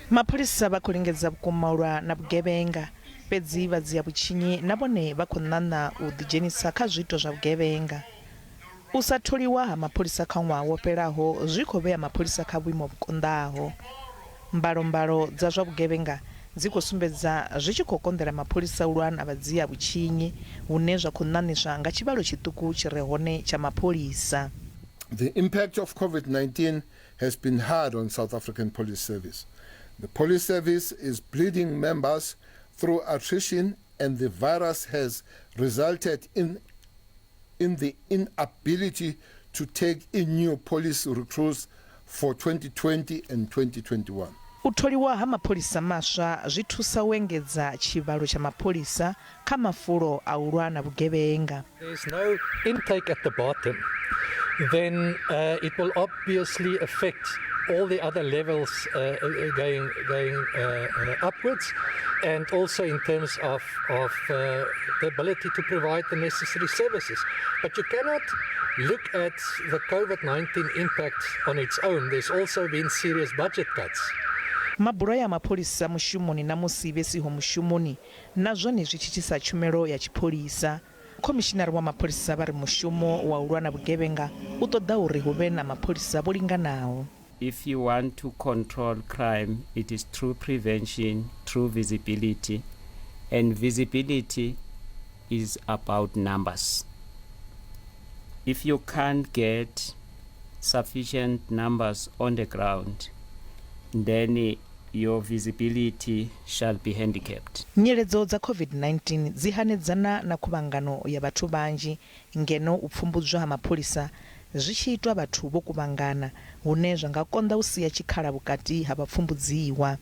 Mapholisa vha khou lingedza vhukuma u lwa na vhugevhenga, fhedzi vhadzia vhutshinyi na vhone vha khou ṋaṋa u ḓidzhenisa kha zwiito zwa vhugevhenga. U sa tholiwa ha mapholisa kha ṅwaha wo fhelaho zwi khou vhea mapholisa kha vhuimo vhu konḓaho. Mbalombalo dza zwa vhugevhenga dzi khou sumbedza zwi tshi khou konḓela mapholisa u lwa na vhadzia vhutshinyi, hune zwa khou ṋaṋiswa nga tshivhalo tshiṱuku tshi re hone tsha mapholisa. The impact of COVID-19 has been hard on South African Police Service. The police service is bleeding members through attrition, and the virus has resulted in the inability to take in new police recruits for 2020 and 2021. U tholiwa ha mapholisa maswa zwi thusa u engedza tshivhalo tsha mapholisa kha mafulo a u lwa na vhugevhenga. There's no intake at the bottom, then it will obviously affect all the other levels going upwards, and also in terms of the ability to provide the necessary services. But you cannot look at the COVID-19 impact on its own. There's also been serious budget cuts. Mabulo ya mapholisa mushumoni na musi vhe siho mushumoni na zwone zwi thithisa tshumelo ya tshipholisa. Khomishinari wa mapholisa vha ri mushumo wa u lwa na vhugevhenga u ṱoḓa uri hu vhe na mapholisa vho linganaho. If you want to control crime, it is through prevention, through visibility. And visibility is about numbers. If you can't get sufficient numbers on the ground, then your visibility shall be handicapped. Nyiledzo dza COVID-19 dzi hanedzana na khuvhangano ya vhathu vhanzhi, ngeno u pfumbudzwa ha mapholisa zwi tshi itwa vhathu vho kuvhangana, hune zwa nga konḓa u sia tshikhala vhukati ha vhapfumbudziwa.